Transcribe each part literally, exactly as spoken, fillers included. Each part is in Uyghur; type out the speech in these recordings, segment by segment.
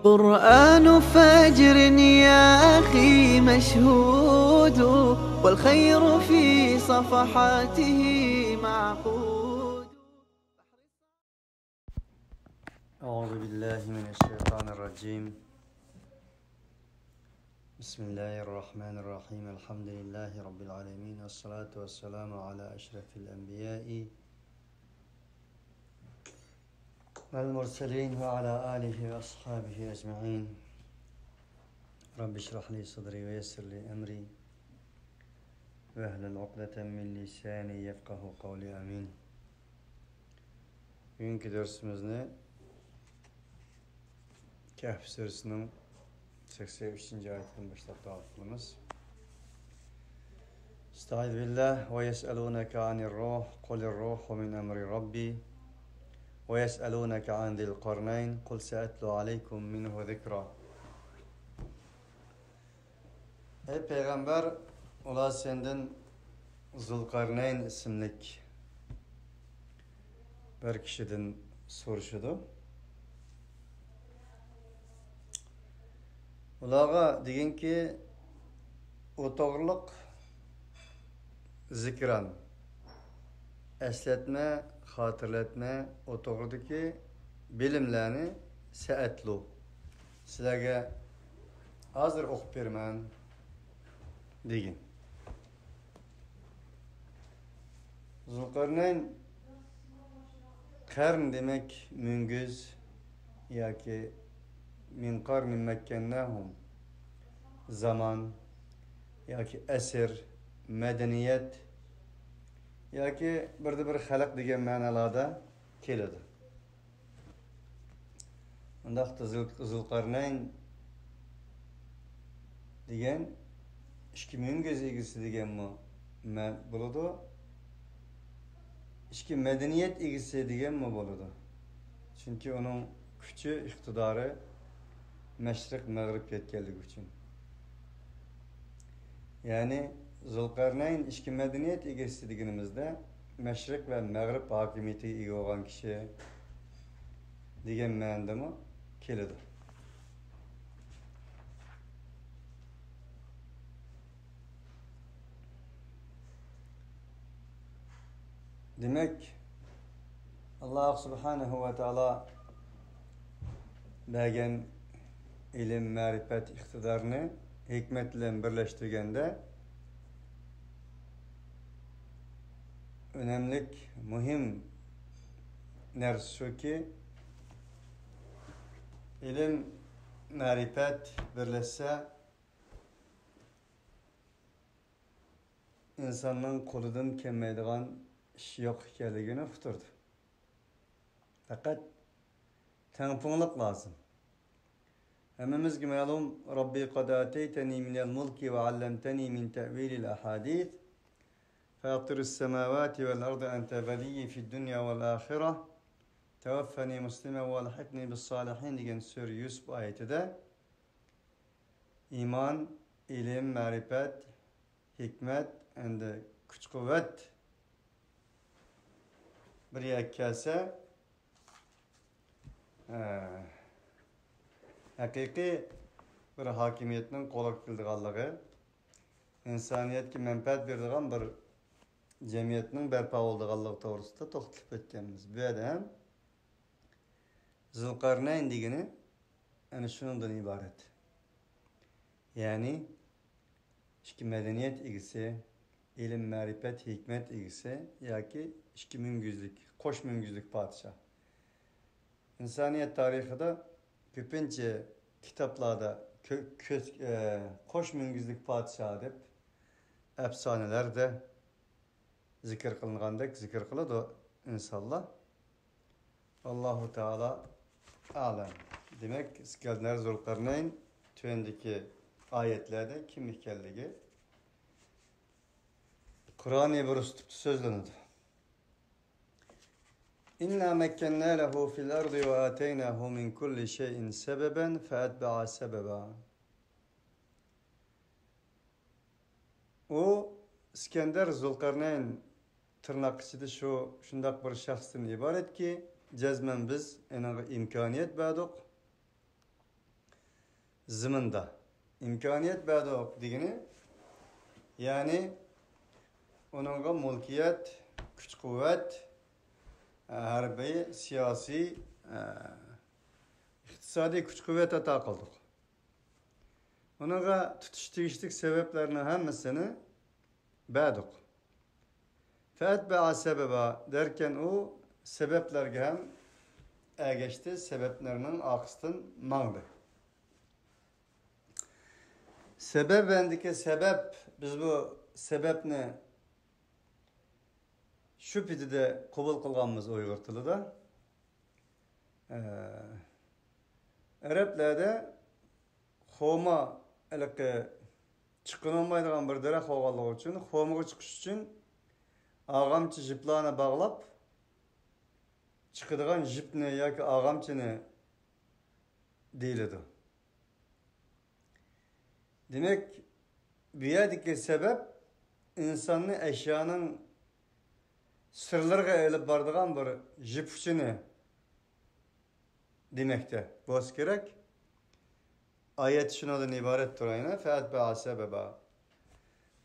قرآن فجر يا أخي مشهود، والخير في صفحاته معقود. أعوذ بالله من الشيطان الرجيم. بسم الله الرحمن الرحيم. الحمد لله رب العالمين، والصلاة والسلام على أشرف الأنبياء والمرسلين وعلى آله وأصحابه أجمعين. رب اشرح لي صدري ويسر لي أمري واحلل عقدة من لساني يفقه قولي. آمين. بۈگۈنكى دەرسىمىزنى كەھف سۈرىسىنىڭ سەكسەن ئۈچىنچى ئايىتىدىن باشلاپ داۋام قىلىمىز. أستعيذ بالله. ويسألونك عن الروح، قل الروح من أمر ربي، ويسألونك عن ذي القرنين، قل سأتلو عليكم منه ذكرا. ئەي پەيغەمبەر، ئۇلار سەندىن زۇلقەرنەين ئىسىملىك بىر كىشىدىن سورىشىدۇ. ئۇلارغا دېگىنكى، ئۇ توغرىلىق زىكران، ئەسلەتمە، خاتىرىلەتمە، ئۇ توغرىدىكى بىلىملەرنى سەئەتلۇ، سىلەرگە ھازىر ئوقۇپ بېرىمەن، دېگىن. زۇلقەرنەين، قەرن دېمەك مۈڭگۈز ياكى من قرن مكناهم، زامان ياكى ئەسىر، مەدەنىيەت ياكى بىردە بىر خەلق دېگەن مەنىلەردە كېلىدۇ. ئۇنداقتا زۇل-، زۇلقەرنەين دېگەن ئىككى مۈڭگۈز ئىگىسى دېگەنمۇ مە-، بولىدۇ. ئىككى مەدەنىيەت ئىگىسى دېگەنمۇ بولىدۇ. چۈنكى ئۇنىڭ كۈچى، ئىقتىدارى مەشرىق، مەغرىب يەتكەنلىكى ئۈچۈن. يەنى زۇلقەرنەين ئىككى مەدەنىيەت ئىگىسى دېگىنىمىزدە، مەشرىق ۋە مەغرىب ھاكىمىيىتىگە ئىگە بولغان كىشى دېگەن مەنىدىمۇ كېلىدۇ. دېمەك، ئاللاھ سۇبھانەھۇ ۋە تائالا بەرگەن ئىلىم، مەرىپەت، ئىقتىدارنى ھېكمەت بىلەن بىرلەشتۈرگەندە، ئۈنۈملۈك، مۇھىم نەرسە شۇكى، ئىلىم، مەرىپەت بىرلەشسە، ئىنساننىڭ قولىدىن كەلمەيدىغان ئىش يوق ئىكەنلىكىنى ئۇقتۇردى. پەقەت تەڭپۇڭلۇق لازىم. ھەممىمىزگە مەلۇم، رب قد آتيتني من الملك وعلمتني من تأويل الأحاديث، فاطر السماوات والأرض أنت وليي في الدنيا والآخرة، توفني مسلما وألحقني بالصالحين دېگەن سۈرە يۈسۈپ ئايىتىدە ئىمان، ئىلىم، مەرىپەت، ھېكمەت، ئەندى كۈچ-قۇۋۋەت بىر يەرگە كەلسە، ھە، ھەقىقىي بىر ھاكىمىيەتنىڭ قولغا كېلىدىغانلىقى، ئىنسانىيەتكە مەنپەئەت بېرىدىغان بىر جەمئىيەتنىڭ بەرپا بولىدىغانلىقى توغرىسىدا توختىلىپ ئۆتكەنمىز. بۇ يەردە ھەم زۇلقەرنەين دېگىنى ئەنە شۇنىڭدىن ئىبارەت. يەنى ئىككى مەدەنىيەت ئىگىسى، ئىلىم، مەرىپەت، ھېكمەت ئىگىسى ياكى ئىككى مۈڭگۈزلۈك، قوش مۈڭگۈزلۈك پادىشاھ. ئىنسانىيەت تارىخىدا كۆپىنچە كىتابلاردا كۆ-، كۆز-، ئە، قوش مۈڭگۈزلۈك پادىشاھ دەپ ئەپسانىلەردە زىكىر قىلىنغاندەك زىكىر قىلىدۇ ئىنسانلار. ئاللاھۇ تائالا ئەلەم. دېمەك، ئىسكەندەر زۇلقەرنەين تۆۋەندىكى ئايەتلەردە كىم ئىكەنلىكى قۇرئانى بىر ئۈستىدە سۆزلىنىدۇ. إنا مكنا له في الأرض وآتيناه من كل شيء سببا فأتبع سببا. ئۇ ئىسكەندەر زۇلقەرنەين تىرناق ئىچىدە شۇ، شۇنداق بىر شەخستىن ئىبارەتكى، جەزمەن بىز ئېنىڭغا ئىمكانىيەت بەردۇق. زېمىندا ئىمكانىيەت بەردۇق دېگىنى، يەنى ئۇنىڭغا مۈلكىيەت، كۈچ-قۇۋۋەت، ھەربىي، سىياسىي، ئىقتىسادىي كۈچ-قۇۋۋەت ئاتا قىلدۇق. ئۇنىڭغا تۇتۇش تېگىشلىك سەۋەبلەرنىڭ ھەممىسىنى بەردۇق. فەئەتبەئە سەبەبا دەركەن، ئۇ سەۋەبلەرگە ھەم ئەگەشتى، سەۋەبلەرنىڭ ئارقىسىدىن ماڭدى. سەۋەبەندىكى سەۋەب، بىز بۇ سەۋەبنى شۇ پېتىدە قوبۇل قىلغانمىز ئۇيغۇر تىلىدا. ئەرەبلەردە خورما ھېلىقى چىققىنى بولمايدىغان بىر دەرەخ بولغانلىقى ئۈچۈن، خورمىغا چىقىش ئۈچۈن ئاغامچە جىپلارنى باغلاپ، چىقىدىغان جىپنى ياكى ئاغامچىنى دېيىلىدۇ. دېمەك، بۇ يەردىكى سەۋەب ئىنساننى ئەشيانىڭ سىرلىرىغا ئېلىپ بارىدىغان بىر جىپ ئۇچىنى دېمەكتە بولسا كېرەك. ئايەت شۇنىڭدىن ئىبارەتتۇر، ئەينە، فەئەتبەئە سەبەبا.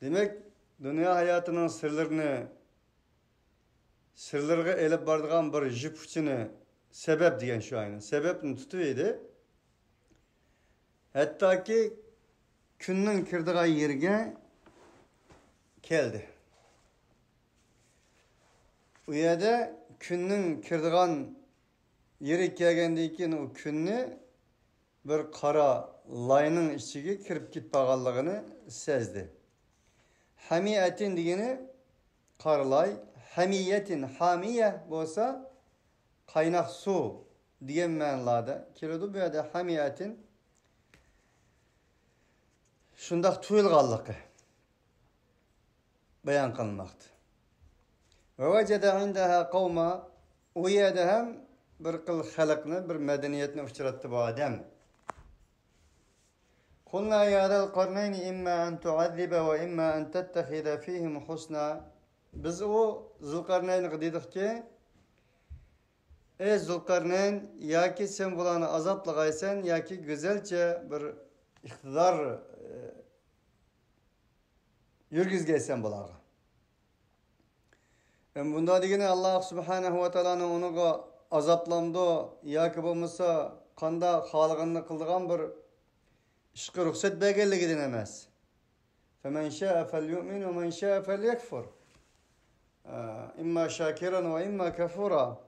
دېمەك، دۇنيا ھاياتىنىڭ سىرلىرىنى، سىرلىرىغا ئېلىپ بارىدىغان بىر جىپ ئۇچىنى، سەۋەب دېگەن شۇ ئەينى، سەۋەبنى تۇتۇۋىدى. ھەتتاكى كۈننىڭ كىرىدىغان يېرىگە كەلدى. ئۇ يەردە كۈننىڭ كىرىدىغان يېرىگە كەلگەندىن كېيىن، ئۇ كۈننى بىر قارا لاينىڭ ئىچىگە كىرىپ كېتىپ قالغانلىقىنى سەزدى. ھەمىئەتىن دېگىنى قارا لاي، ھەمىيەتىن، ھامىيە بولسا قايناق سۇ دېگەن مەنىلاردا كېلىدۇ. بۇ يەردە ھەمىئەتىن شۇنداق تۇيۇلغانلىقى بايان قىلىنماقتا. ۋەۋەجەدە ئىندەھا قەۋما، ئۇ يەردە ھەم بىر خىل خەلقنى، بىر مەدەنىيەتنى ئۇچراتتى بۇ ئادەم. قۇلنا يا ذا القرنين إما أن تعذب وإما أن تتخذ فيهم حسنا. بىز ئۇ زۇلقەرنەينغا دېدۇقكى، ئەي زۇلقەرنەين، ياكى سەن بۇلارنى ئازابلىغايسەن، ياكى گۈزەلچە بىر ئىقتىدار، ئى، يۈرگۈزگەيسەن بۇلارغا. ئەم، بۇنداق دېگىنى، ئاللا سۇبھانەھۇ ۋە تائالانىڭ ئۇنىڭغا ئازابلامدۇ ياكى بولمىسا قانداق خالىغىنىنى قىلىدىغان بىر ئىشقا رۇخسەت بەرگەنلىكىدىن ئەمەس. فمن شاء فليؤمن ومن شاء فليكفر. ئە، إما شاكرا وإما كفورا.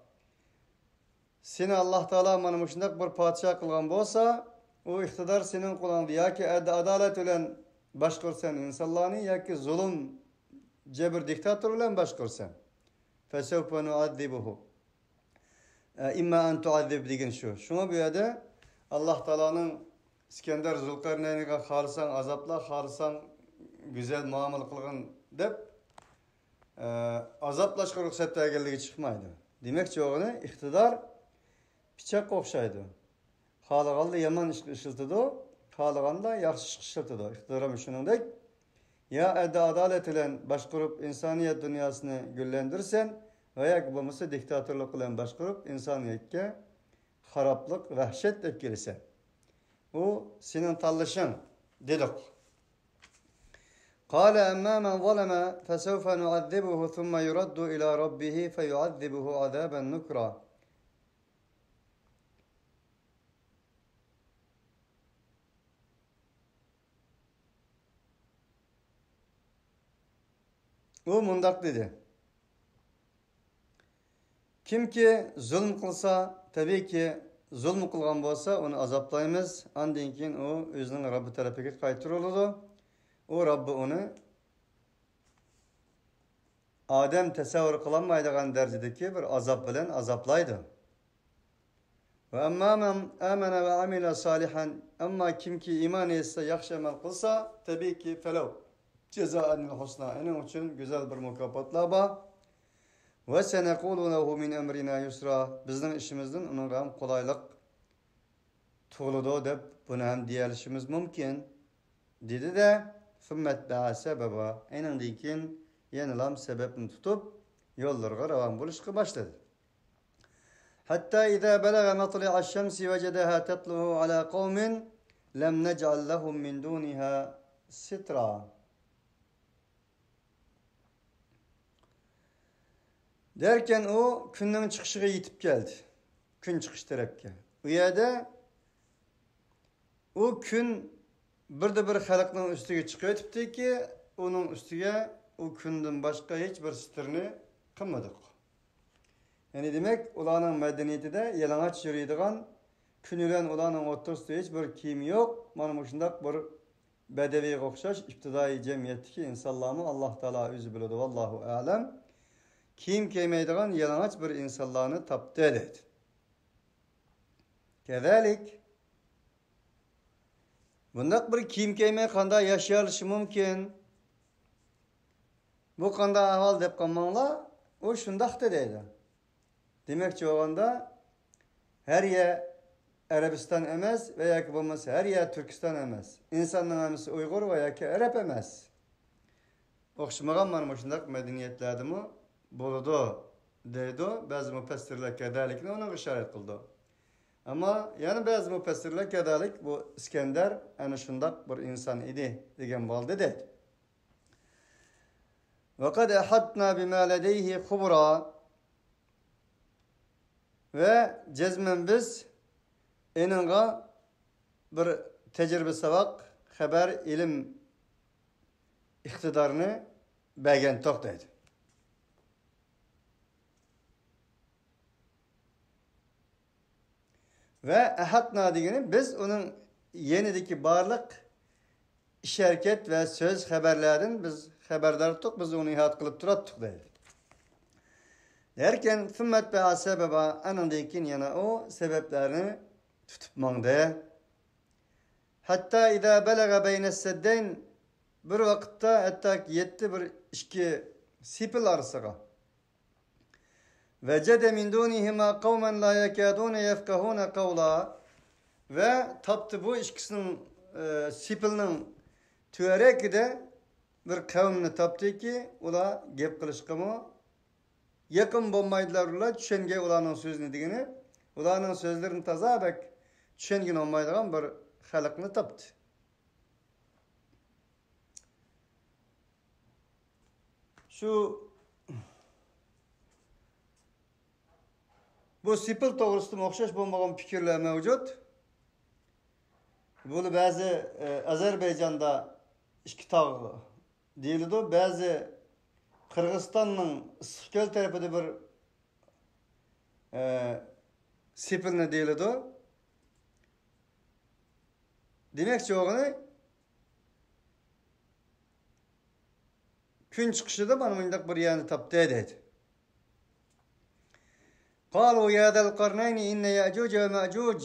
سېنى ئاللا تائالا مانا مۇشۇنداق بىر پادىشاھ قىلغان بولسا، ئۇ ئىقتىدار سېنىڭ قولۇڭدا، ياكى ئەدل-ئادالەت بىلەن باشقۇرىسەن ئىنسانلارنى، ياكى زۇلۇم، جەبىر، دىكتاتور بىلەن باشقۇرىسەن. فسوف نعذبه. ئە، إما أن تعذب دېگەن شۇ. شۇڭا بۇ يەردە ئاللا تائالانىڭ ئىسكەندەر زۇلقەرنەينىگە خالىساڭ ئازابلا، خالىساڭ گۈزەل مۇئامىلە قىلغىن دەپ، ئە، ئازابلاشقا رۇخسەت بەرگەنلىكى چىقمايدۇ. دېمەكچى بولغىنى، ئىقتىدار پىچاققا ئوخشايدۇ. خالىغاندا يامان ئىشقا ئىشلىتىدۇ، خالىغاندا ياخشى ئىشقا ئىشلىتىدۇ. ئىقتىدارمۇ شۇنىڭدەك. يا ئەدل-ئادالەت بىلەن باشقۇرۇپ ئىنسانىيەت دۇنياسىنى گۈللەندۈرسەن ۋە ياكى بولمىسا دىكتاتورلۇق بىلەن باشقۇرۇپ ئىنسانىيەتكە خارابلىق، ۋەھشەت ئەكىرىسەن. ئۇ سېنىڭ تاللىشىڭ، دېدۇق. قال أما من ظلم فسوف نعذبه ثم يرد إلى ربه فيعذبه عذابا نكرا. ئۇ مۇنداق دېدى، كىمكى زۇلۇم قىلسا، تەبىئىيكى، زۇلۇم قىلغان بولسا، ئۇنى ئازابلايمىز. ئاندىن كېيىن ئۇ ئۆزىنىڭ رەببى تەرىپىگە قايتۇرۇلىدۇ. ئۇ رەببى ئۇنى ئادەم تەسەۋۋۇر قىلالمايدىغان دەرىجىدىكى بىر ئازاب بىلەن ئازابلايدۇ. وأما من آمن وعمل صالحا، ئەمما كىمكى ئىمان ئېيتسا، ياخشى ئەمەل قىلسا، تەبىئىيكى، فله جزاء الحسنى، ئۇنىڭ ئۈچۈن گۈزەل بىر مۇكاپاتلار بار. وسنقول له من أمرنا يسرا، بىزنىڭ ئىشىمىزدىن ئۇنىڭغا ھەم قولايلىق تۇغۇلىدۇ دەپ بۇنى ھەم دېيەلىشىمىز مۇمكىن، دېدى-دە، ثم أتبع سببا، ئېنىڭدىن كېيىن يەنىلا سەۋەبنى تۇتۇپ يوللىرىغا راۋان بولۇشقا باشلىدى. حتى إذا بلغ مطلع الشمس وجدها تطلع على قوم لم نجعل لهم من دونها سترا. دەركەن ئۇ كۈننىڭ چىقىشىغا يېتىپ كەلدى. كۈن چىقىش تەرەپكە. ئۇ يەردە ئۇ كۈن بىردە بىر خەلقنىڭ ئۈستىگە چىقىۋېتىپتىكى، ئۇنىڭ ئۈستىگە ئۇ كۈندىن باشقا ھېچ بىر ستىرنى قىلمىدۇق. يەنى دېمەك، ئۇلارنىڭ مەدەنىيىتىدە يالىڭاچ يۈرىدىغان، كۈن بىلەن ئۇلارنىڭ ئوتتۇرىسىدا ھېچ بىر كىيىم يوق. مانا مۇشۇنداق بىر بەدەۋىيگە ئوخشاش ئىپتىدائىي جەمئىيەتتىكى ئىنسانلارمۇ ئاللاھ تائالا ئۆزى بىلىدۇ، ۋاللاھۇ ئەلەم. كىيىم كىيمەيدىغان يالىڭاچ بىر ئىنسانلارنى تاپتى دەيدۇ. كەزالىك. بۇنداق بىر كىيىم كىيمەي قانداق ياشىيالىشى مۇمكىن؟ بۇ قانداق ئەھۋال دەپ قالماڭلار، ئۇ شۇنداقتى دەيدۇ. دېمەكچى بولغاندا، ھەر يەر ئەرەبىستان ئەمەس ۋە ياكى بولمىسا ھەر يەر تۈركىستان ئەمەس. ئىنساننىڭ ھەممىسى ئۇيغۇر ۋە ياكى ئەرەب ئەمەس. ئوخشىمىغان مانا مۇشۇنداق مەدەنىيەتلەردىمۇ بولىدۇ دەيدۇ بەزى مۇپەسسىرلەر، كەزالىكنى ئۇنىڭغا ئىشارەت قىلىدۇ. ئەمما يەنە بەزى مۇپەسسىرلەر كەزالىك بۇ ئىسكەندەر ئەنە شۇنداق بىر ئىنسان ئىدى دېگەن بولدى دەيدۇ. وقد أحطنا بما لديه خبرا. ۋە جەزمەن بىز ئېنىڭغا بىر تەجرىبە ساۋاق، خەۋەر، ئىلىم، ئىقتىدارنى بەرگەنتۇق دەيدۇ. ۋە ئەھاتنا دېگىنى بىز ئۇنىڭ يېنىدىكى بارلىق ئىش-ھەرىكەت ۋە سۆز-خەۋەرلەردىن بىز خەۋەردار تۇق، بىز ئۇنى ئىھاتە قىلىپ تۇراتتۇق دەيدۇ. دەركەن، ثم أتبع سببا، ئانىڭدىن كېيىن يەنە ئۇ سەۋەبلەرنى تۇتۇپ ماڭدى. حتى إذا بلغ بين السدين، بىر ۋاقىتتا ھەتتاكى يەتتى بىر ئىككى سېپىل ئارىسىغا. وجد من دونهما قوما لا يكادون يفقهون قولا. ۋە تاپتى بۇ ئىككىسىنىڭ، ئى، سېپىلنىڭ تۆۋەرەكىدە بىر قەۋمنى تاپتىكى، ئۇلار گەپ قىلىشقىمۇ يېقىن بولمايدىلار، ئۇلار چۈشەنگەي ئۇلارنىڭ سۆزىنى دېگىنى، ئۇلارنىڭ سۆزلىرىنى تازا بەك چۈشەنگىلى بولمايدىغان بىر خەلقنى تاپتى. شۇ، بۇ سېپىل توغرىسىدىمۇ ئوخشاش بولمىغان پىكىرلەر مەۋجۇت. بۇنى بەزى، ئە، ئەزەربەيجاندا ئىككى تاغ دېيىلىدۇ، بەزى قىرغىزىستاننىڭ ئىسسىقكۆل تەرىپىدە بىر، ئە، سېپىلنى دېيىلىدۇ. دېمەكچى بولغىنى، كۈن چىقىشىدا مانا مۇنداق بىر يەرنى تاپتى دەيدۇ. قالوا يا ذا القرنين إن يأجوج ومأجوج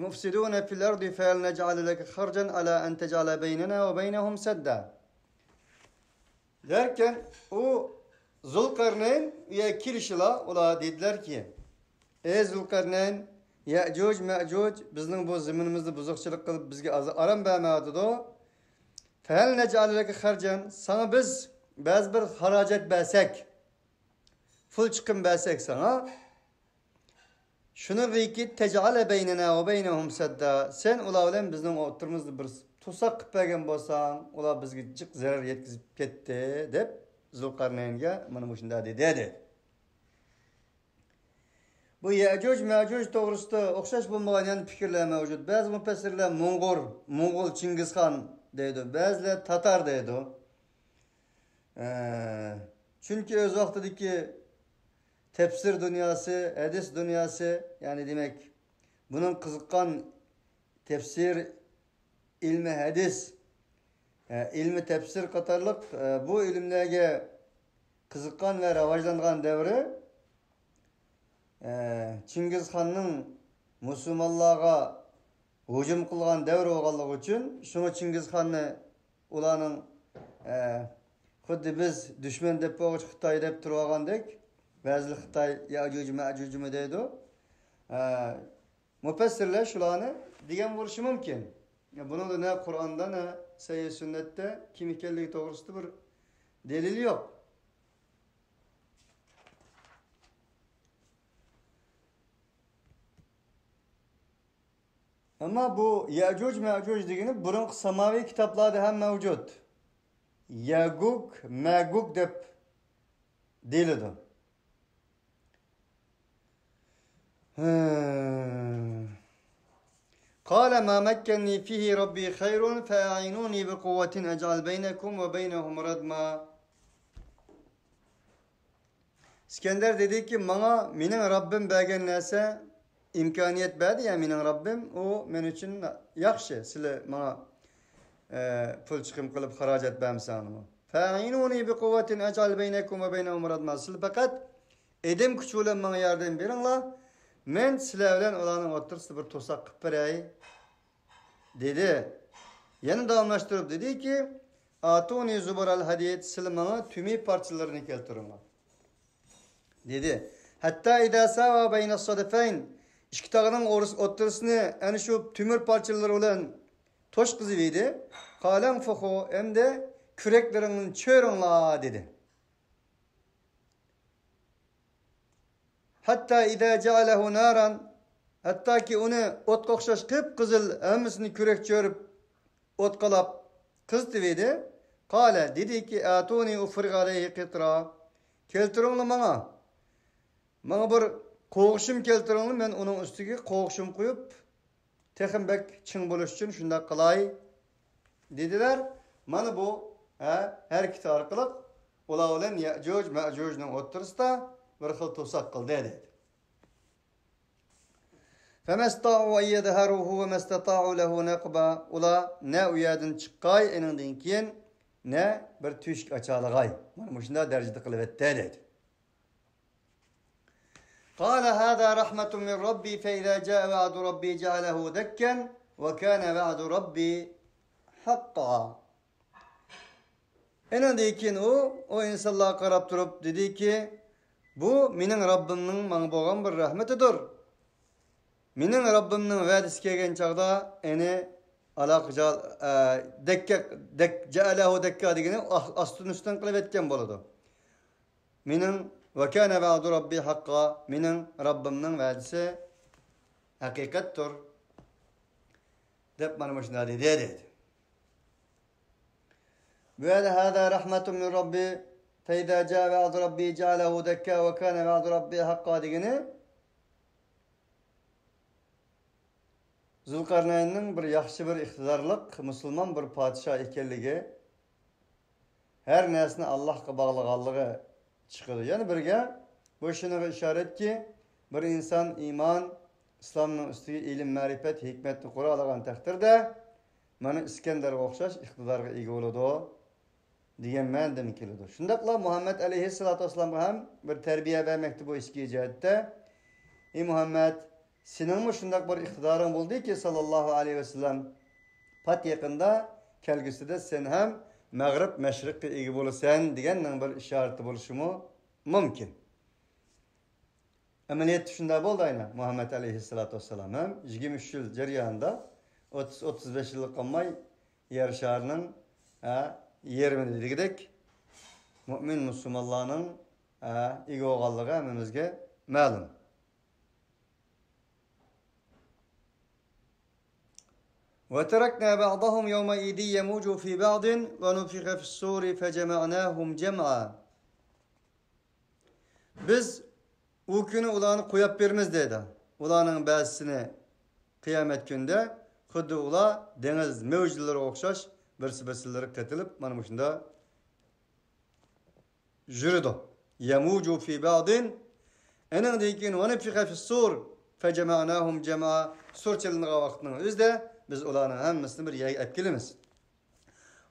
مفسدون في الأرض فهل نجعل لك خرجا على أن تجعل بيننا وبينهم سدا. دەركەن، ئۇ زۇلقەرنەين ئۇ يەرگە كېلىشىلا، ئۇلار دېدىلەركى، ئەي زۇلقەرنەين، يەئجۇج، مەئجۇج بىزنىڭ بۇ زېمىنىمىزدا بۇزۇقچىلىق قىلىپ، بىزگە ئاز-، ئارام بەرمەيۋاتىدۇ. فەھەل نەجئەلۇ لەكە خەرجەن، ساڭا بىز بەزى بىر خاراجەت بەرسەك، پۇل چىقىم بەرسەك ساڭا، شۇنىڭغىكى تەجئەلە بەينەنا ۋە بەينەھۇم سەددا، سەن ئۇلار بىلەن بىزنىڭ ئوتتۇرىمىزدا بىر توساق قىلىپ بەرگەن بولساڭ، ئۇلار بىزگە جىق زەرەر يەتكۈزۈپ كەتتى، دەپ زۇلقەرنەينگە مانا مۇشۇنداق دېدى، دېدى. بۇ يەئجۇج مەئجۇج توغرىسىدا ئوخشاش بولمىغان يەنە پىكىرلەر مەۋجۇت. بەزى مۇپەسسىرلەر موڭغۇر، موڭغۇل چىڭگىزخان دەيدۇ. بەزىلەر تاتار دەيدۇ. ئە، چۈنكى ئۆز ۋاقتىدىكى تەپسىر دۇنياسى، ھەدىس دۇنياسى، يەنى دېمەك، بۇنىڭ قىزىققان تەپسىر، ئىلمى ھەدىس، ئە، ئىلمى تەپسىر قاتارلىق، ئە، بۇ ئىلىملەرگە قىزىققان ۋە راۋاجلانغان دەۋرى، ئە، چىڭگىزخاننىڭ مۇسۇلمانلارغا ھۇجۇم قىلغان دەۋر بولغانلىقى ئۈچۈن، شۇڭا چىڭگىزخاننى ئۇلارنىڭ، ئە، خۇددى بىز دۈشمەن دەپ بولغۇچە خىتاي دەپ تۇرۇۋالغاندەك، بەزىلەر خىتاي يەئجۇج مەئجۇجمۇ دەيدۇ. ئە، مۇپەسسىرلەر شۇلارنى دېگەن بولۇشى مۇمكىن. بۇنىڭدا نە قۇرئاندا، نە سەھىھ سۈننەتتە كىم ئىكەنلىكى توغرىسىدا بىر دەلىل يوق. ئەمما بۇ يەجۇج مەجۇج دېگىنى بۇرۇنقى ساماۋىي كىتابلاردا ھەم مەۋجۇت. يەگۇگ، مەگۇگ دەپ دېيىلىدۇ. قال ما مكني فيه ربي خير فأعينوني بقوة أجعل بينكم وبينهم ردما. ئىسكەندەر دېدىكى، ماڭا مېنىڭ رەببىم بەرگەن نەرسە ئىمكانىيەت بەردى، يا مېنىڭ رەببىم، ئۇ مەن ئۈچۈن ياخشى، سىلى ماڭا، ئە، پۇل چىقىم قىلىپ خىراجەت بەرمىسەڭلىمۇ. فأعينوني بقوة أجعل بينكم وبينهم ردما. سىلى پەقەت ئېدىم كۈچى بىلەن ماڭا ياردەم بېرىڭلار، مەن سىلەر بىلەن ئۇلارنىڭ ئوتتۇرىسىدا بىر توساق قىلىپ بېرەي، دېدى. يەنە داۋاملاشتۇرۇپ دېدىكى، آتوني زبر الحديد، سىلى ماڭا تۈمۈر پارچىلىرىنى كەلتۈرۈڭلار، دېدى. حتى إذا ساوى بين الصدفين، ئىككى تاغنىڭ ئورس-، ئوتتۇرىسىنى ئەنە شۇ تۆمۈر پارچىلىرى بىلەن توشقۇزۇۋىدى. قال انفخوا، ئەمدى كۈرەكلىرىڭنى چۆرۈڭلار، دېدى. حتى إذا جعله نارا، ھەتتاكى ئۇنى ئوتقا ئوخشاش قىپقىزىل، ھەممىسىنى كۈرەك چۆرۈپ، ئوتقالاپ قىزىتىۋىدى. قال، دېدىكى، آتوني أفرغ عليه قطرا، كەلتۈرۈڭلار ماڭا، ماڭا بىر قوغۇشۇم كەلتۈرۈڭلار، مەن ئۇنىڭ ئۈستىگە قوغۇشۇم قويۇپ، تېخىمۇ بەك چىڭ بولۇش ئۈچۈن شۇنداق قىلاي، دېدىلەر. مانا بۇ، ھە، ھەرىكىتى ئارقىلىق ئۇلار بىلەن يەجۇج مەجۇجنىڭ ئوتتۇرىسىدا بىر خىل توساق قىلدى، دەيدۇ. فما استطاعوا أن يظهروه وما استطاعوا له نقبا. ئۇلار نە ئۇ يەردىن چىققاي، ئېنىڭدىن كېيىن نە بىر تۆشۈك ئاچالىغاي. مانا مۇشۇنداق دەرىجىدە قىلىۋەتتى، دەيدۇ. قال هذا رحمة من ربي فإذا جاء وعد ربي جعله دكا وكان وعد ربي حقا. ئېنىڭدىن كېيىن ئۇ، ئۇ ئىنسانلارغا قاراپ تۇرۇپ دېدىكى، بۇ مېنىڭ رەببىمنىڭ ماڭا بولغان بىر رەھمىتىدۇر. مېنىڭ رەببىمنىڭ ۋەدىسى كەلگەن چاغدا، ئېنى ئالاقە جا-، ئە، دەككە، دەك-، جەئەلەھۇ دەككا دېگىنى ئا-، ئاستىن ئۈستۈن قىلىۋەتكەن بولىدۇ. مېنىڭ، ۋەكانە ۋەئدۇ رەببى ھەققا، مېنىڭ رەببىمنىڭ ۋەدىسى ھەقىقەتتۇر، دەپ مانا مۇشۇنداق دېدى، دەيدۇ. بۇ يەردە ھازا رەھمەتۇن مىن رەببى، فەئىزا جاء ۋەئدۇ رەببى جەئەلەھۇ دەككا ۋەكانە ۋەئدۇ رەببى ھەققا دېگىنى، زۇلقەرنەيننىڭ بىر ياخشى، بىر ئىقتىدارلىق مۇسۇلمان بىر پادىشاھ ئىكەنلىكى، ھەر نەرسىنى ئاللاھقا باغلىغانلىقى چىقىدۇ. يەنە بىرگە، بۇ شۇنىڭغا ئىشارەتكى، بىر ئىنسان ئىمان، ئىسلامنىڭ ئۈستىگە ئىلىم، مەرىپەت، ھېكمەتنى قۇرالىغان تەقدىردە، مانا ئىسكەندەرگە ئوخشاش ئىقتىدارغا ئىگە بولىدۇ دېگەن مەنىدىن كېلىدۇ. شۇنداقلا مۇھەممەد ئەلەيھىسسالاتۇ ۋەسسالامغا ھەم بىر تەربىيە بەرمەكتە بۇ ئىچكى جەھەتتە. ئى مۇھەممەد، سېنىڭمۇ شۇنداق بىر ئىقتىدارىڭ بولدىكى، ساللاللاھۇ ئەلەيھى ۋەسەللەم، پات يېقىندا كەلگۈسىدە سەن ھەم مەغرىب مەشرىققا ئىگە بولىسەن دېگەننىڭ بىر ئىشارىتى بولۇشىمۇ مۇمكىن. ئەمەلىيەتتە شۇنداق بولدى ئاينا. مۇھەممەد ئەلەيھىسسالاتۇ ۋەسسالام ھەم يىگىرمە ئۈچ يىل جەريانىدا، ئوتتۇز، ئوتتۇز بەش يىللىق قالماي يەر شارىنىڭ، ھە، يېرىمىنى دېگۈدەك مۇئمىن مۇسۇلمانلارنىڭ، ھە، ئىگە بولغانلىقى ھەممىمىزگە مەلۇم. وتركنا بعضهم يومئذ يموج في بعض ونفخ في الصور فجمعناهم جمعا. بىز ئۇ كۈنى ئۇلارنى قويۇپ بېرىمىز دەيدۇ. ئۇلارنىڭ بەزىسىنى قىيامەت كۈنىدە خۇددى ئۇلار دېڭىز مەۋجىلىرىگە ئوخشاش بىرسى بىرسىلىرى قېتىلىپ، مانا مۇشۇنداق يۈرىدۇ. يموج في بعض. ئېنىڭدىن كېيىن ونفخ في الصور فجمعناهم جمعا. سۇر چېلىنغان ۋاقىتنىڭ ئۆزىدە بىز ئۇلارنىڭ ھەممىسىنى بىر يەرگە ئەپ كېلىمىز.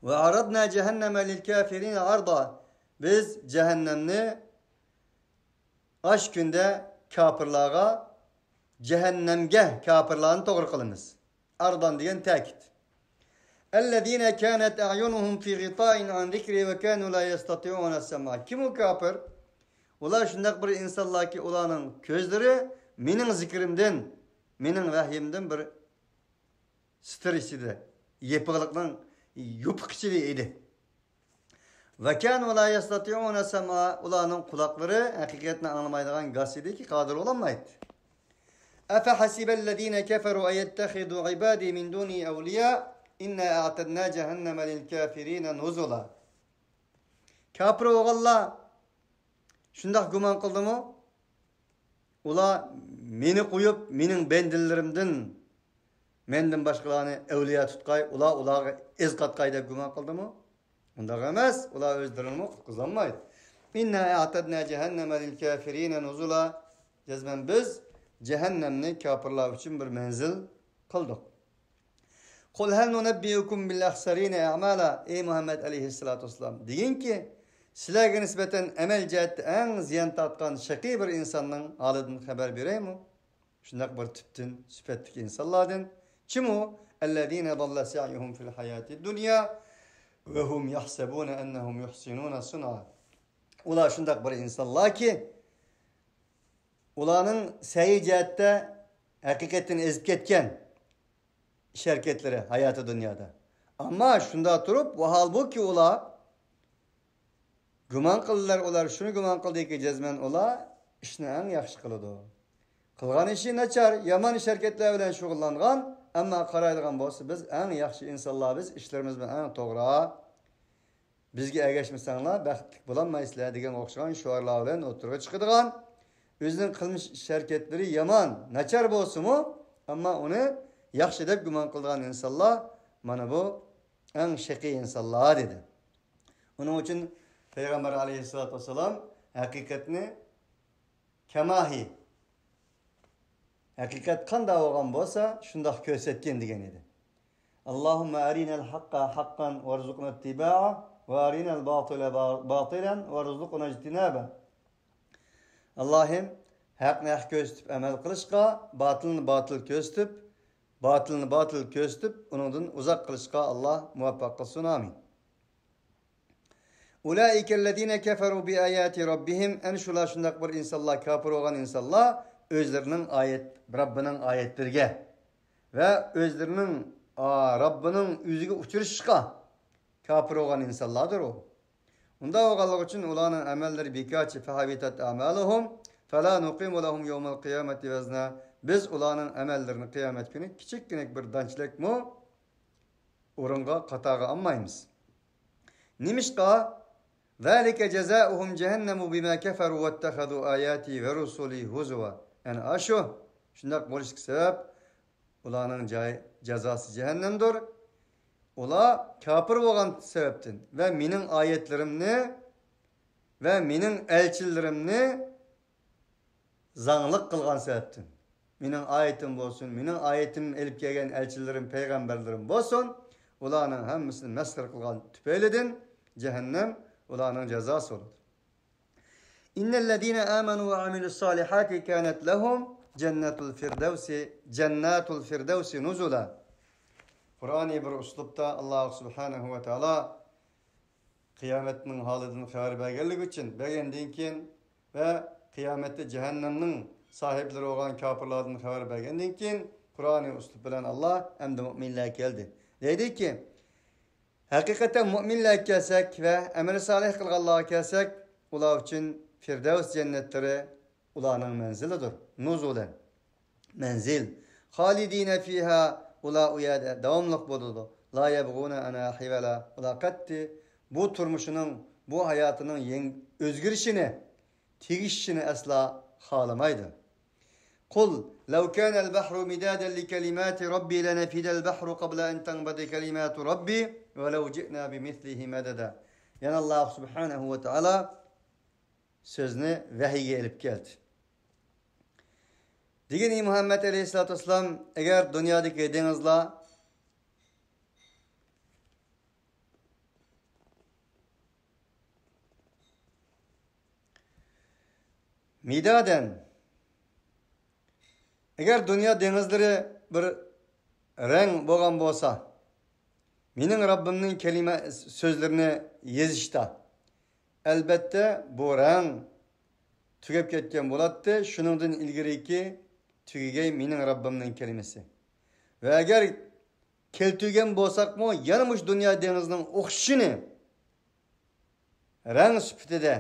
وعرضنا جهنم للكافرين عرضا. بىز جەھەننەمنى ئاشۇ كۈندە كاپىرلارغا، جەھەننەمگە كاپىرلارنى توغرا قىلىمىز. ئەردان دېگەن تەكىت. الذين كانت أعينهم في غطاء عن ذكري وكانوا لا يستطيعون سمعا. كىم ئۇ كاپىر؟ ئۇلار شۇنداق بىر ئىنسانلاركى، ئۇلارنىڭ كۆزلىرى مېنىڭ زىكرىمدىن، مېنىڭ ۋەھيىمدىن بىر ستىر ئىچىدە، يېپىقلىقنىڭ يوپۇق ئىچىدە ئىدى. وكانوا لا يستطيعون سمعا، ئۇلارنىڭ قۇلاقلىرى ھەقىقەتنى ئاڭلىمايدىغان گاس ئىدىكى، قادىر بولالمايتتى. أفحسب الذين كفروا أن يتخذوا عبادي من دوني أولياء إنا أعتدنا جهنم للكافرين نزلا. كاپىر بولغانلار شۇنداق گۇمان قىلدىمۇ؟ ئۇلار مېنى قويۇپ، مېنىڭ بەندىلىرىمدىن، مەندىن باشقىلارنى ئەۋلىيا تۇتقاي، ئۇلار ئۇلارغا ئەز قاتقاي دەپ گۇمان قىلدىمۇ؟ ئۇنداق ئەمەس، ئۇلار ئۆزلىرىنىمۇ قۇتقۇزالمايدۇ. إنا أعتدنا جهنم للكافرين نزلا. جەزمەن بىز جەھەننەمنى كاپىرلار ئۈچۈن بىر مەنزىل قىلدۇق. قل هل ننبئكم بالأخسرين أعمالا. ئەي مۇھەممەد ئەلەيھىسسالاتۇ ۋەسسالام، دېگىنكى، سىلەرگە نىسبەتەن ئەمەل جەھەتتە ئەڭ زىيان تارتقان شەقىي بىر ئىنساننىڭ ھالىدىن خەۋەر بېرەيمۇ؟ شۇنداق بىر تىپتىن، سۈپەتتىكى ئىنسانلاردىن. كىم ئۇ؟ الذين ضل سعيهم في الحياة الدنيا وهم يحسبون أنهم يحسنون صنعا. ئۇلار شۇنداق بىر ئىنسانلاركى، ئۇلارنىڭ سەي جەھەتتە ھەقىقەتتىن ئېزىپ كەتكەن ئىش ھەرىكەتلىرى ھاياتى دۇنيادا. ئەمما شۇنداق تۇرۇپ، ۋاھالبۇكى، ئۇلار گۇمان قىلدىلار، ئۇلار شۇنى گۇمان قىلدىكى، جەزمەن ئۇلار ئىشنى ئەڭ ياخشى قىلىدۇ. قىلغان ئىشى ناچار، يامان ئىش ھەرىكەتلەر بىلەن شۇغۇللانغان، ئەمما قارايدىغان بولسا، بىز ئەڭ ياخشى ئىنسانلار، بىز ئىشلىرىمىزمۇ ئەڭ توغرا، بىزگە ئەگەشمىسەڭلار، بەختلىك بولالمايسىلەر دېگەن ئوخشىغان شوئارلار بىلەن ئوتتۇرىغا چىقىدىغان، ئۆزىنىڭ قىلمىش ئىش ھەرىكەتلىرى يامان، ناچار بولسىمۇ، ئەمما ئۇنى ياخشى دەپ گۇمان قىلىدىغان ئىنسانلار، مانا بۇ ئەڭ شەقىي ئىنسانلار، دېدى. ئۇنىڭ ئۈچۈن پەيغەمبەر ئەلەيھىسسالاتۇ ۋەسسالام ھەقىقەتنى كەماھى، ھەقىقەت قانداق بولغان بولسا، شۇنداق كۆرسەتكىن، دېگەن ئىدى. اللهم أرنا الحق حقا وارزقنا اتباعه، وأرنا الباطل با-، باطلا وارزقنا اجتنابه. ئاللاھىم، ھەقنى ھەق كۆرسىتىپ ئەمەل قىلىشقا، باتىلنى باتىل كۆرسىتىپ، باتىلنى باتىل كۆرسىتىپ، ئۇنىڭدىن ئۇزاق قىلىشقا ئاللاھ مۇۋەپپەق قىلسۇن. ئامىن. أولئك الذين كفروا بآيات ربهم. ئەنە شۇلار شۇنداق بىر ئىنسانلار، كاپىر بولغان ئىنسانلار ئۆزلىرىنىڭ ئايەت، رەببىنىڭ ئايەتلىرىگە ۋە ئۆزلىرىنىڭ، ئا، رەببىنىڭ ئۆزىگە ئۇچرىشىشقا كاپىر بولغان ئىنسانلاردۇر ئۇ. ئۇنداق بولغانلىقى ئۈچۈن ئۇلارنىڭ ئەمەللىرى بىكارچى. فحبطت أعمالهم فلا نقيم لهم يوم القيامة وزنا. بىز ئۇلارنىڭ ئەمەللىرىنى قىيامەت كۈنى كىچىككىنە بىر دانچىلىكمۇ ئورۇنغا، قاتارغا ئالمايمىز. نېمىشقا؟ ذلك جزاؤهم جهنم بما كفروا واتخذوا آياتي ورسلي هزوا. ئەنە ئاشۇ، شۇنداق بولۇشلۇق سەۋەب، ئۇلارنىڭ جاي، جازاسى جەھەننەمدۇر. ئۇلار كاپىر بولغان سەۋەبتىن ۋە مېنىڭ ئايەتلىرىمنى ۋە مېنىڭ ئەلچىلىرىمنى زاڭلىق قىلغان سەۋەبتىن، مېنىڭ ئايىتىم بولسۇن، مېنىڭ ئايىتىم ئېلىپ كەلگەن ئەلچىلىرىم، پەيغەمبەرلىرىم بولسۇن، ئۇلارنىڭ ھەممىسىنى مەسخىرە قىلغان تۈپەيلىدىن جەھەننەم ئۇلارنىڭ جازاسى بولىدۇ. إن الذين آمنوا وعملوا الصالحات كانت لهم جنة الفردوس، جنات الفردوس نزلا. قۇرئانىي بىر ئۇسلۇبتا ئاللاھ سۇبھانەھۇ ۋە تائالا قىيامەتنىڭ ھالىدىن خەۋەر بەرگەنلىكى ئۈچۈن، بەرگەندىن كېيىن ۋە قىيامەتتە جەھەننەمنىڭ ساھىبلىرى بولغان كاپىرلاردىن خەۋەر بەرگەندىن كېيىن، قۇرئانىي ئۇسلۇب بىلەن ئاللاھ ئەمدى مۆمىنلەرگە كەلدى. دەيدۇكى، ھەقىقەتەن مۆمىنلەرگە كەلسەك ۋە ئەمەل سالىھ قىلغانلارغا كەلسەك، ئۇلار ئۈچۈن فىردەۋس جەننەتلىرى ئۇلارنىڭ مەنزىلىدۇر. نۇزۇلەن. مەنزىل. خالىدىنە فىھا، ئۇلار ئۇ يەردە داۋاملىق بولىدۇ. لا يەبغۇنە ئەنھا ھىۋەلا، ئۇلار قەتئىي بۇ تۇرمۇشىنىڭ، بۇ ھاياتىنىڭ يېڭ-، ئۆزگىرىشىنى، تېگىشىشىنى ئەسلا خالىمايدۇ. قل لو كان البحر مدادا لكلمات ربي لنفد البحر قبل أن تنفد كلمات ربي ولو جئنا بمثله مددا. يەنە ئاللاھ سۇبھانەھۇ ۋە تائالا سۆزنى ۋەھىيگە ئېلىپ كەلدى. دېگىن، ئى مۇھەممەد ئەلەيھىسسالاتۇ ۋەسسالام، ئەگەر دۇنيادىكى دېڭىزلار مىدادەن، ئەگەر دۇنيا دېڭىزلىرى بىر رەڭ بولغان بولسا، مېنىڭ رەببىمنىڭ كەلىمە سۆزلىرىنى يېزىشتا، ئەلبەتتە، بۇ رەڭ تۈگەپ كەتكەن بولاتتى، شۇنىڭدىن ئىلگىرىكى تۈگىگەي مېنىڭ رەببىمنىڭ كەلىمىسى. ۋە ئەگەر كەلتۈرگەن بولساقمۇ، يەنە مۇشۇ دۇنيا دېڭىزىنىڭ ئوخشىشىنى رەڭ سۈپىتىدە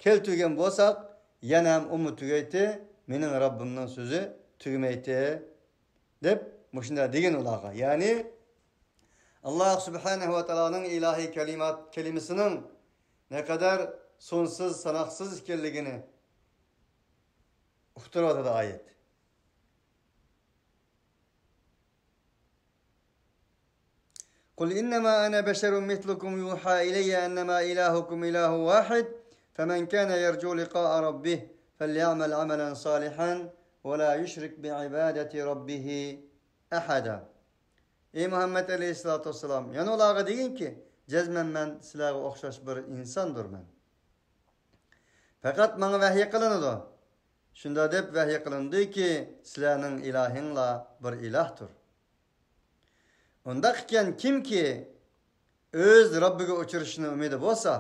كەلتۈرگەن بولساق، يەنە ھەم ئۇمۇ تۈگەيتتى، مېنىڭ رەببىمنىڭ سۆزى تۈگىمەيتتى، دەپ مۇشۇنداق دېگەن ئۇلارغا. يەنى، ئاللا سۇبھانەھۇ ۋە تائالانىڭ ئىلاھىي كەلىمات، كەلىمىسىنىڭ نەقەدەر سانسىز، ساناقسىز ئىكەنلىكىنى ئۇقتۇرۇۋاتىدۇ ئايەت. قل إنما أنا بشر مثلكم يوحى إلي أنما إلهكم إله واحد فمن كان يرجو لقاء ربه فليعمل عملا صالحا ولا يشرك بعبادة ربه أحدا. ئەي مۇھەممەد ئەلەيھىسسالاتۇ ۋەسسالام، يەنە ئۇلارغا دېگىنكى، جەزمەن مەن سىلەرگە ئوخشاش بىر ئىنساندۇرمەن. پەقەت ماڭا ۋەھىي قىلىنىدۇ. شۇنداق دەپ ۋەھىي قىلىنىدۇكى، سىلەرنىڭ ئىلاھىڭلار بىر ئىلاھتۇر. ئۇنداق ئىكەن، كىمكى ئۆز رەببىگە ئۇچرىشىشنى ئۈمىدى بولسا،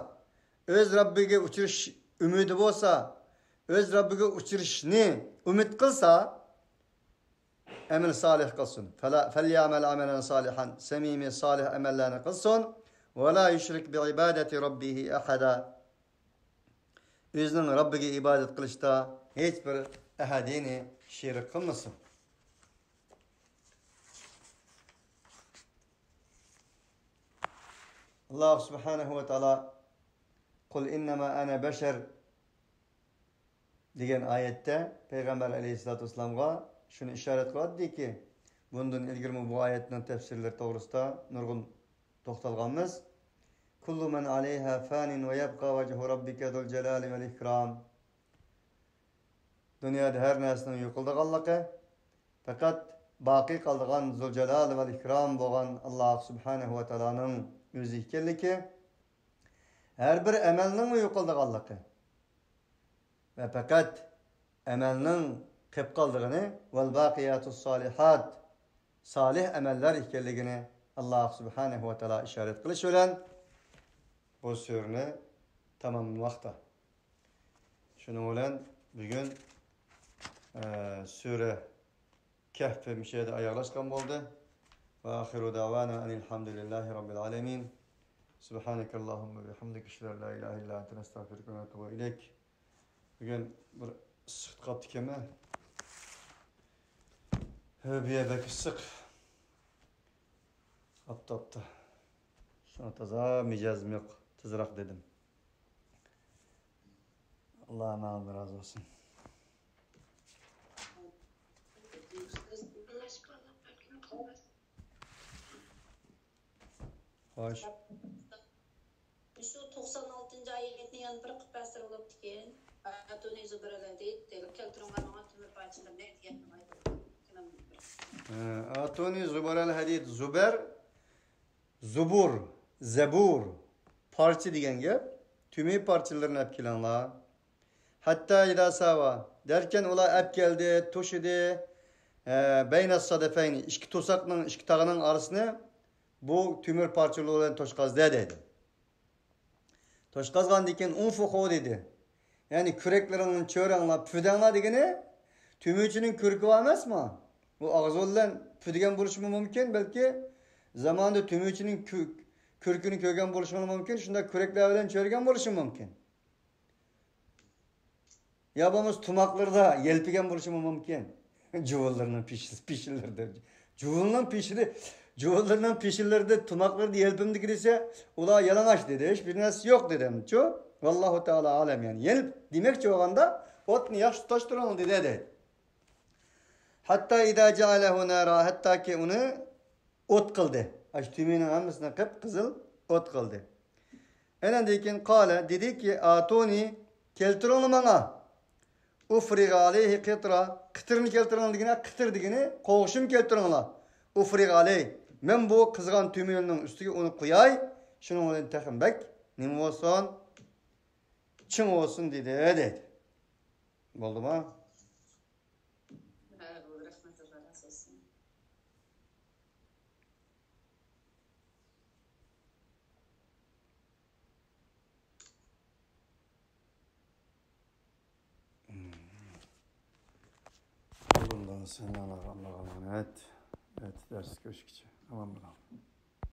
ئۆز رەببىگە ئۇچرىشىش ئۈمىدى بولسا، ئۆز رەببىگە ئۇچرىشىشنى ئۈمىد قىلسا، ئەمەل سالىھ قىلسۇن. فلا، فليعمل عملا صالحا، سەمىمىي سالىھ ئەمەللەرنى قىلسۇن. ولا يشرك بعبادة ربه أحدا. ئۆزىنىڭ رەببىگە ئىبادەت قىلىشتا ھېچ بىر ئەھەدىنى شېرىك قىلمىسۇن. ئاللا سۇبھانەھۇ ۋە تائالا، قل ئىننەما ئەنە بەشەر دېگەن ئايەتتە پەيغەمبەر ئەلەيھىسسالاتۇ ۋەسسالامغا شۇنى ئىشارەت قىلىۋاتىدۇكى، بۇندىن ئىلگىرىمۇ بۇ ئايەتنىڭ تەپسىرلىرى توغرىسىدا نۇرغۇن توختالغانمىز. كل من عليها فان ويبقى وجه ربك ذو الجلال والإكرام. دۇنيادا ھەر نەرسىنىڭ يوقىلىدىغانلىقى، پەقەت باقىي قالىدىغان زۇلجالال ۋەل ئىكرام بولغان ئاللا سۇبھانەھۇ ۋە تائالانىڭ ئۆزى ئىكەنلىكى، ھەر بىر ئەمەلنىڭمۇ يوقىلىدىغانلىقى ۋە پەقەت ئەمەلنىڭ قېلىپ قالىدىغىنى، ۋەل باقىياتۇس سالىھات، سالىھ ئەمەللەر ئىكەنلىكىنى ئاللا سۇبھانەھۇ ۋە تائالا ئىشارەت قىلىش بىلەن بۇ سۈرىنى تاماملىماقتا. شۇنىڭ بىلەن بۈگۈن، ئە، سۈرە كەھف مۇشۇ يەردە ئاياغلاشقان بولدى. وآخر دعوانا أن الحمد لله رب العالمين. سبحانك اللهم وبحمدك، أشهد أن لا إله إلا أنت، نستغفرك ونتوب إليك. بۈگۈن بىر ئىسسىق قاپتىكەنمەن. ھە، بۇ يەر بەك ئىسسىق. ئاپتاپتا. شۇڭا تازا مىجەزىم يوق. تېزراق دېدىم. ئاللا ھەممىڭىزدىن رازى بولسۇن. خوش. شۇ توقسان ئالتىنچى ئايەتنى يەنە بىر قىلىپ بەرسە بولۇپتىكەن. ئاتونى زۇبەرەل ھەدىد، كەلتۈرۈڭلار ماڭا تۆمۈر پارچىلىرىنى دېگەن ئايەت. ئاتونى زۇبەرەل ھەدىد، زۇبەر، زۇبۇر، زەبۇر، پارچە دېگەن گەپ. تۆمۈر پارچىلىرىنى ئەپ كېلىڭلار. ھەتتا ئىزا ساۋا، دەركەن ئۇلار ئەپ كەلدى، توشىدى، ئە، بەينە سەدەفەينى، ئىككى توساقنىڭ، ئىككى تاغنىڭ ئارىسىنى بۇ تۆمۈر پارچىلىرى بىلەن توشقازدى دەيدۇ. توشقازغاندىن كېيىن ئۇنفۇخۇ دېدى. يەنى كۈرەكلىرىڭنى چۆرەڭلار، پۈدەڭلار دېگىنى تۆمۈرچىنىڭ كۈرىكى بار ئەمەسمۇ؟ ئۇ ئاغزى بىلەن پۈدىگەن بولۇشىمۇ مۇمكىن، بەلكى زامانىدا تۆمۈرچىنىڭ كۈ-، كۈرىكىنى كۆرگەن بولۇشىمۇ مۇمكىن، شۇنداق كۈرەكلەر بىلەن چۆرگەن بولۇشى مۇمكىن. يا بولمىسا تۇماقلىرىدا يەلپۈگەن بولۇشىمۇ مۇمكىن. جۇۋۇنلىرىنىڭ پېشى-، پېشىلىرىدە. جۇۋۇننىڭ پېشىلى-، جۇۋۇنلىرىنىڭ پېشىلىرىدە، تۇماقلىرىدا يەلپۈمدىكى دېسە، ئۇلار يالىڭاچ دېدى. ھېچبىر نەرسە يوق دېدىمچۇ؟ ۋاللاھۇ تائالا ئالەم، يەنى يەلپ دېمەكچى بولغاندا ئوتنى ياخشى تۇتاشتۇرۇڭ دېدى، دەيدۇ. ھەتتا ئىزا جەئەلەھۇ نارا، ھەتتاكى ئۇنى ئوت قىلدى. ئاشۇ تۆمۈرنىڭ ھەممىسىنى قىپقىزىل ئوت قىلدى. ئەنەندىن كېيىن قالە، دېدىكى، ئاتونى، كەلتۈرۈڭلار ماڭا. ئۇفرىغ ئەلەيھى قىترا، قىتىرنى كەلتۈرۈڭلار دېگىنى، قىتىر دېگىنى قوغۇشۇم كەلتۈرۈڭلار. ئۇفرىغ ئەلەيھ، مەن بۇ قىزغان تۆمۈرنىڭ ئۈستىگە ئۇنى قۇياي، شۇنىڭ بىلەن تېخىمۇ بەك نېمە بولسۇن؟ چىڭ بولسۇن دېدى، دەيدۇ. بولدىمۇ؟ ھە، بولدى، رەھمەت، ئاللا رازى بولسۇن. بولدى، سەن ئاللاغا ئامانەت. ئەتە دەرس كۆرۈشكىچە. ئامان بولۇڭ.